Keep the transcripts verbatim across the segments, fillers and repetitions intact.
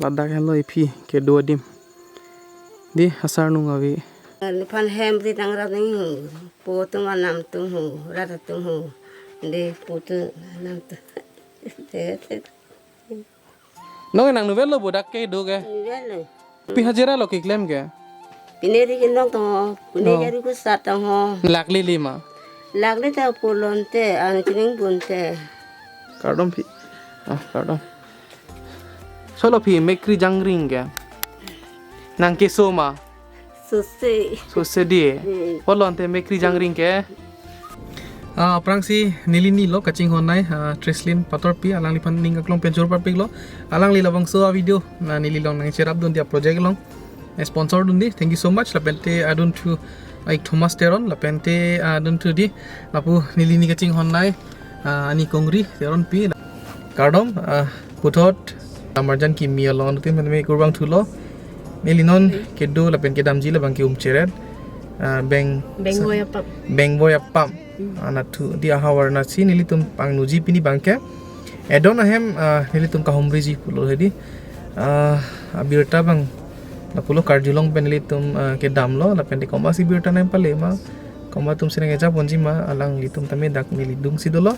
Ladak henlo iphi kedo adim. Di asar nung ave. Nephan hem ri tang rat ning hu. Po atum anam atum hu, rat atum hu. Di po atum anam atum. Te, te. Nong nang novel lo bodak kedo ke. Novel lo. Pi hajira lo keklem ke. Pine ri ke nong to, pine Oh. jaru ke sat to ho. Lakli lima. Lakli ta pulon te, an kining bun te. Kardom phi. Ah, kardom. Solo phi mekri jangring ke. Nang keso ma. Sose. Sose di. Hmm. Pulon te mekri jangring ke. Ah, aphrangsi neli ni lo kachinghon nai, ah, Treslin Patorpi, alangliphan ning aklong pen choro parpik lo. Alangli labangso a video, na neli along nangcherap dun dia project along. Eh, sponsor dun di, thank you so much. Lapen te adun thu, ah, ik Thomas Teron, lapen te, ah, adun thu di, lapu neli ni kachinghon nai, ah, ani kongri Teronpi. Kardom, ah, puthot, ah, marjan kimi along anuttin pen me kurvangthu lo. Neli non kedo lapen kedamji labang ke umcheret. Ah, beng Beng voi apam. Beng voi apam. Hmm. Anat thu di ahavar nasi nelitum pangnuji pini abang ke. Edon ahem, ah, nelitum kahumriji pulo hedi. Ah, abirta abang lapulo karjulong pen nelitum, ah, kedam lo, lapen te komatsi birta nangpale ma, komat atum si nang-eja ponji ma, alanglitum tame dak neli dungsi dolo.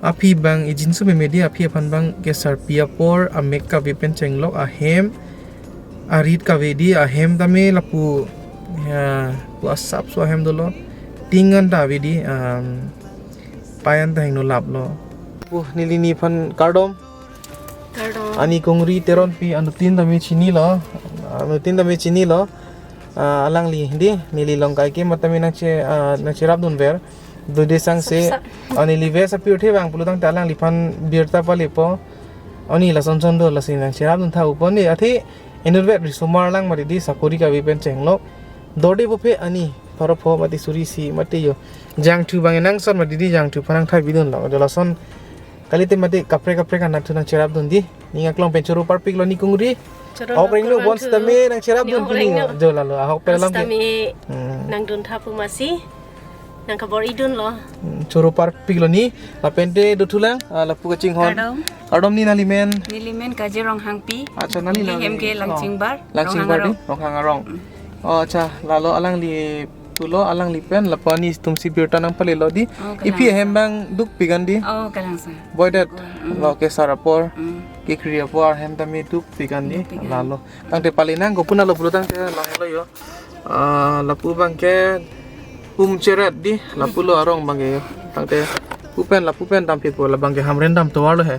Aphi abang ijinso meme di, aphi aphan abang ke sarpi apor, amek kave pen chenglok, ahem arit kave di, ahem tame lapu, ya, pu asapso ahem dolo. Ting an ta ave di, um, pai an ta hingno lap lo. Pu neli ni aphan kardom. Kardom. Ani kongri Teronpi anuttin tame chini lo. Anuttin tame chini lo. Ah, alangli di, neli along kaike matame nangche, ah, nangcherap dun ver. Dode sangse. Sapsa. Ani live sapir the abang pulotangte alangliphan birta palepo. Ani lason son do lasi nangcherap dun tha upon ni. Athe inutvet risomar lang mati di sakori kave pen chenglok. Dorde buphe ani pharo pho mati suri isi mati yo. Jangthu abang nangson mati di jangthu aphan nangthai bidun lo. Jo lason kalite mati kaprek kaprek anat thu nangcherap dun di. Ning aklong pen choro parpik lo ni kongri. Choro Ahok renglo parpik bon lo. Sitame nangcherap dun Ni pini ahok renglo. Jo lalo ahok pen alam ke. Sitame Hmm. nangdun tha pu masi. Nangkabor-i dun lo. Hmm, choro parpik lo ni. Lapen te dothulang, ah, lapu kachinghon. Kardom. Kardom ni nangli men. Neli men Kaje Ronghangpi. Acha, nangli Neli nangli. hem ke Oh. Langchingbar, Langchingbar di, Ronghang Arong. Ronghang Arong. Hmm. Oh, acha, lalo alangli pulo, alangli pen, lapu ani atum si birta nangpale lo di. Oh, kalang. Iphi ahem abang dukpik an di. Oh, kalang sa. Boydet, Hmm. lo kesar apor, Hmm. kekri apor, ahem tame dukpik an di. Dukpik an. Lalo. Tangte pale nang, kopuna lo pulotangte, lang lo yo. Ah, lapu abang ke umcheret di, lapulo arong abang ke yo. Tangte pu pen, lapu pen dampipo, labang ke Hamren dam tovar lo he.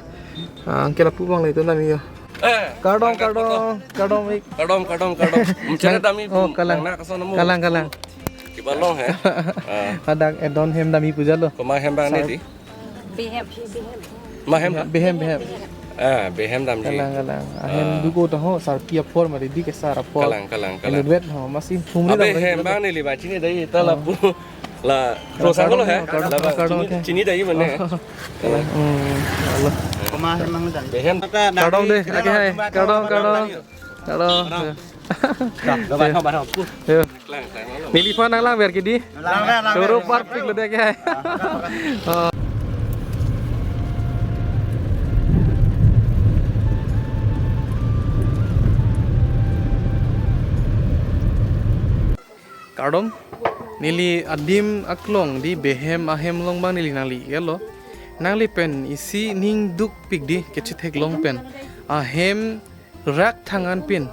Ah, anke lapu abang le itu nami yo. Eh, Kardom, angkat kardom, kardom ik. Kardom, kardom, kardom. Umcheret dam i Oh, pu, kalang. Nang na kason namu. Kalang, kalang. Kiba long he. Ah. Adak edon hem dam i puja lo. Koma hem abang ni Sar- di. Behem. Ma hem ta? Behem, behem. Ah, behem damji. Kalang, kalang. Ahem Ah. duko ta ho, sarpi apor mati di kesar apor. Kalang, kalang, kalang. Inutvet ho, masi humri Abe dam lagi hem lo. Abang neli ba chini dai ta Oh. lapu. La Kalang, rosang lo he. kalang, La ba kalang, chini, kalang. chini dai mane. Oh. Kalang. Hmm, lalo. Koma hem abang dan. Behem. Kardom de, ake hai. Kardom, kardom. Kardom. Dah, dah, dah, dah. Yo. Klang, klang, klang. Neliphan nanglang ver ke di. Lang, lang, lang, Choro lang. parpik lo de ke. Oh. Kardom, neli adim aklong di Behem ahem along abang neli nangli ke lo. Nangli pen isi ning dukpik di kechethek long pen. Ahem rak thang anpin.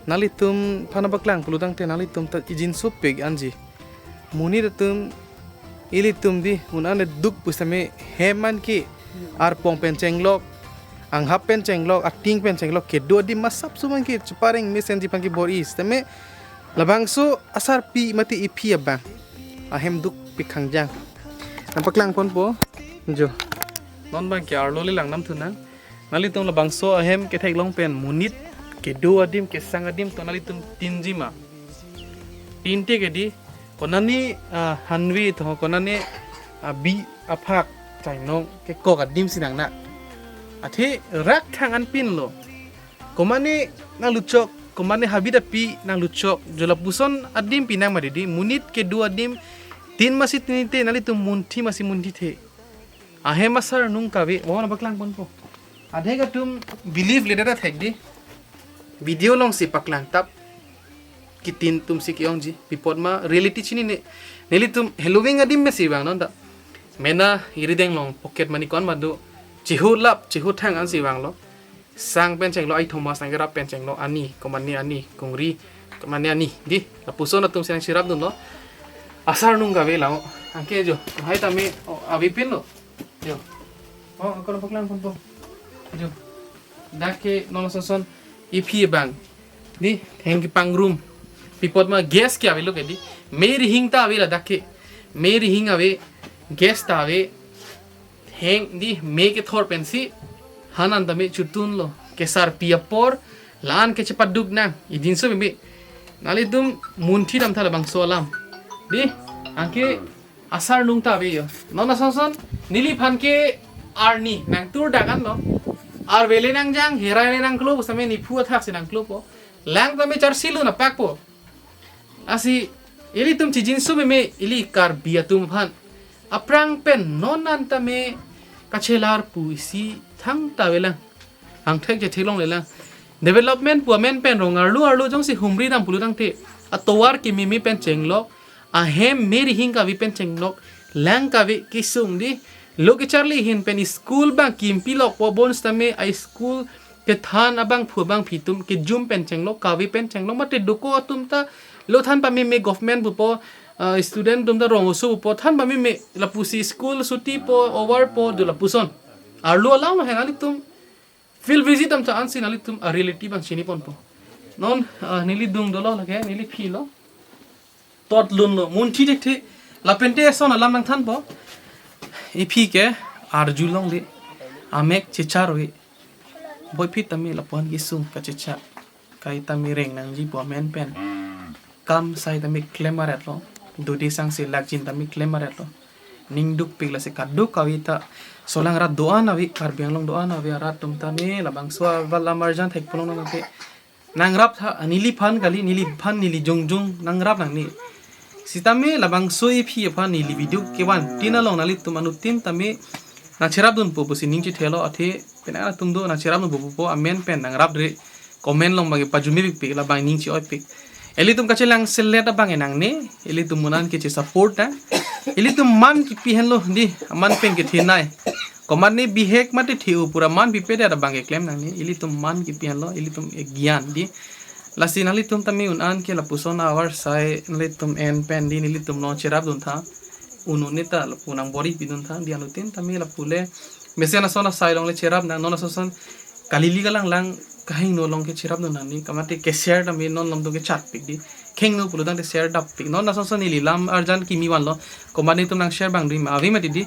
Nanglitum aphan nangpaklang pulotangte nanglitum ta ijin sopik anji. Monit atum ilitum di un an duk pusitame hem an ke arpong pen chenglok, anghap pen chenglok, ating pen chenglok, kedo adim masap suman ke chepareng mesenji aphan kebor-i sitame labangso asarpi mati iphi abang ahem dukpik khangjang. Nangpaklang ponpo. Jo. Non abang ke arlo le lang nam thu nang. Nanglitum labangso ahem kethek long pen monit kedo adim kesang adim to nanglitum tinji ma? Tinte ke di, konane, ah, hanvi to, konane, ah, bi aphak chainong kekok adim si nang na. Athe rak thang anpin lo. Komane nangluchok, komane habit api nangluchok, jo lapuson adim pinang mati di, monit kedo adim, tin masi tin te, nanglitum munthi masi munthi the. Ahem asar nung kave, oh, nangpaklang ponpo. Adhek atum believe le data thek di. Video alongsi paklang tap, kitin atumsi ke-ongji, pi apot ma reality chinine. Nelitum heloving adim mesi vangnon ta. Mena iri deng along pocket money ko-an ma do. Chihulap, chihuthang ansi vanglo. Sang pen chenglo, ai Thomas nangkerap pen chenglo, ani, komatne ani, Kungri, komatne ani, di, lapuson atumsi nangcherapdunlo. Asar nung kave lang, anke jo, hai tame, o, avepinlo. Jo. O, ako na paklang pon po. Jo. Dak ke non ason ason iphi abang. Di, theng kepangrum. Pi apot ma gas ke avelo ke di. Me rihing ta ave ladak ke. Me rihing ave, gas ta ave. Theng di me kethor pensi. Han an tame chutunlo. Kesarpi apor. La-an ke chepaduk nang. Idinso meme. Nanglitum munthi damtha labangso alam. Di, anke asar nung ta ave jo. Non ason ason neliphan ke arni nangtur dagan lo. Arve le nangjang, herai le nangklo, pusitame nephu athaksi nangklopo. Lang tame charsi lo napakpo. Lasi, ilitum chijinso meme ili Karbi atum aphan. Aphrang pen non an tame kachelar pu isi thangta avelang. Angthek chetheklongle lang. Development pu amen pen rong arlo arlo jongsi humri dam pulo tangte. Atovar kememe pen chenglok. Ahem me rihing kave pen chenglok. Lang kave kesung di. Lo kecharli ahin pen school abang kimpilokpo bonsitame a school kethan abangphu abangpi atum kejum pen chenglok kave pen chenglok mate doko atum ta lo than pameme government pupo, ah, student atum ta rong oso pupo than pameme lapusi school suti po over po do lapuson. Arlo alang lo hen nanglitum field visit damtha ansi nanglitum a reality abang chiniponpo. Non, ah, neli dung dolo lake neli philo. Tot lunlo, munthi thekthe. Lapente eson alam nangthanpo. Iphi ke arjulongle. Amek chechar ave. Boiphit tame lapu-an kesung kachechak. Kai tame reng nangji pu amen pen. Kam sai tame klem aretlo. Dode sangse lakjin tame klem aretlo. Ning dukpik lasi kaduk kave ta. Solang rat do-an ave, Karbi Anglong do-an ave arat atum tame labangso aval alam arjan thekponlong nangke. Nangraptha, neliphan kali, neliphan neli jongjong nangrap nangne. Sitame labangso iphi aphan neli video kevantin along nanglitum anuttin tame nangcherapdunpo pusi ning chethelo athe penang atum do nangcherapdunpo pupo amen pen nangrapre comment along abang pajumepikpik labang ning che-oipik. Ilitum kachelang selet abang nangne, ilitum munan ke che-support ta. Ilitum man kipi henlo di, man pen kethenei. Komatne bihek mate theu pura man pipedet abang keklem nangne, ilitum man kipi henlo, ilitum egyan di. Lasi nanglitum tame un-an ke lapuson avar sai nanglitum en pen di nelitum along cherapduntha. Unu neta lapu nangbor-i piduntha, di anuttin tame lapu le. Mesen ason asai along le cherap nang, non ason ason kalili kalanglang kahingno along ke cherapdun nangne, kamate ke-share tame non along do kechatpik di. Khengno pulo tangte share dappik. Non ason ason neli lam arjan kimi vanlo. Komatne atum nang-share abang dui ma ave mati di.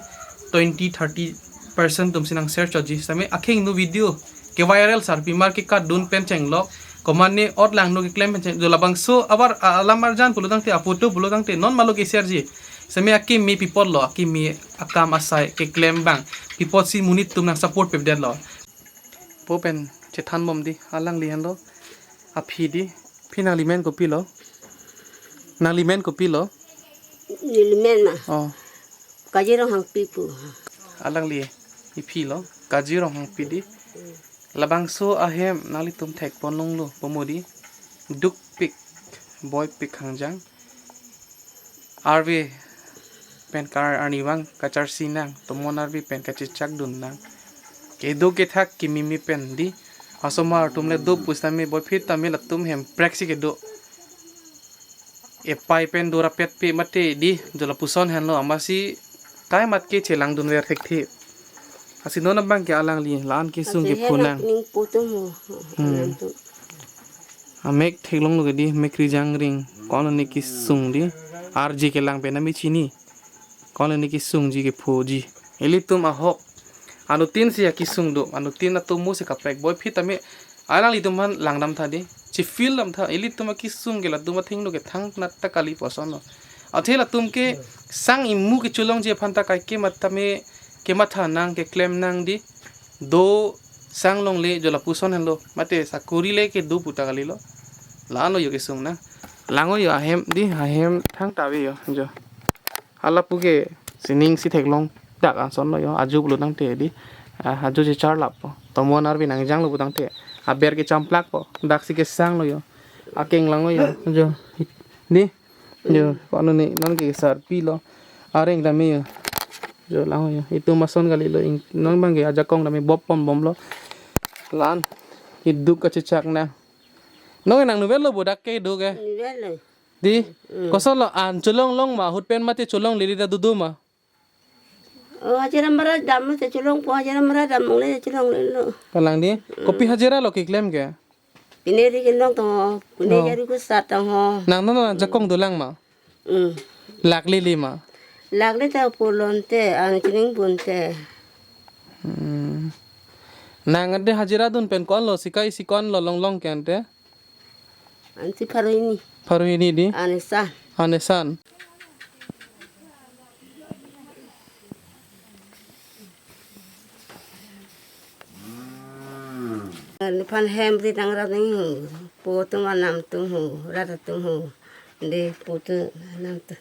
Twenty, thirty percent atumsi nang-share chotji. Sitame akhengno video ke-viral sarpi mar ke kadun pen chenglok. Komatne ot langno keklem pen cheng. Do labangso avar a-, alam arjan pulo tangte, a-photo pulo tangte non malo ke-share ji. Sitame akimi pi apotlo, akimi akam asai keklem abang. Pi apotsi monit atum nang-support pipdetlo. Po pen chethanbom di, alangli henlo. Aphi di, phi nanglimen kopilo? Nanglimen kopilo? Nelimen ma. Oh. Kaji Ronghangpi pu. Alangli, iphilo, Kaji Ronghangpi di. Labangso ahem nanglitum thekponlonglo, po mo di. Dukpik, boipik hangjang. Arve pen kar arnivang kacharsi nang, tomon arve pen kachechakdun nang. Kedo kethak kimimi pen di. Asomar atum le do pusitame boiphit tame latum hempreksi kedo. Epai pen do rapetpe mate di, jo lapuson henlo amatsi kaimat ke chelangdunver thekthe. Lasi non abang ke alangli, la-an kesung kepho nang. Ning putum mo. Hmm. Amek theklonglo ke di, mek rijang ring, ko-an ne kesung di, arje kelang pen nami chini, ko-an ne kesungji kephoji. Ilitum ahok, anuttin si akesung do, anuttin atomo si kaprek boiphit tame, alanglitum aphan langdamtha di, chifil damtha, ilitum akesung ke latum athengno ke thang nat ta kali pu asonlo. Athe latum ke sang imu kecholongji aphan ta kaike matame, kematha nang, keklem nang di, do sang longle jo lapuson henlo. Mate sakori le kedo pu ta kalilo. La-anlo jo kesung nang. Langnon jo ahem di, ahem thangta ave jo. Hala pu ke sining si theklong dak ansonlo jo. Ajo pulo tangte di. Ah, ajo checharlappo. Tomon arve nangjanglo pu tangte. Aber kechamplakpo. Daksi kesanglo yo. Akeng langlo yo. Jo. Di. Jo. Ko-an ni non ke sarpilo. Areng tame yo. Jo langlo yo. Itum ason kalilo ing-, non abang ke ajakong tame bop pon bomlo. La-an. Iduk kachechak na. Non nang nuvelo bodak ke iduk ke. Nuvelo. Di. Mm. Kosonlo an cholong long ma ahut pen mate cholonglele ta dodo ma. Oh, hajira mara damlo te cholongpo, hajira mara damlo te cholonglelo. Kalang di. Mm. Kopi hajiralo keklem ke? Pine ri kelong tong ho, pine Oh. jari kusat tong ho. Nang non ajakong dolang ma? Mm. Laklele ma? Lakle ta pulon te, an chining pun te. Hmm. Nang ade hajira dun pen ko-anlo, sikai si ko-anlo longlong ke ante? Ansi pharo hini. Pharo hini di? An esan. An esan. Nephan hem ri nangrap nangji ho. Po atum anam atum ho, rat atum ho. De po atum anam atum.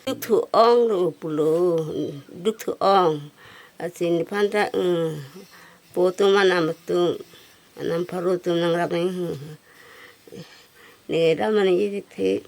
Duk thu-ong lo pulo, duk thu-ong. Lasi nephan ta, eh, po atum anam atum, anam pharo atum nangrap nangji ho. Ne dam nangji thik.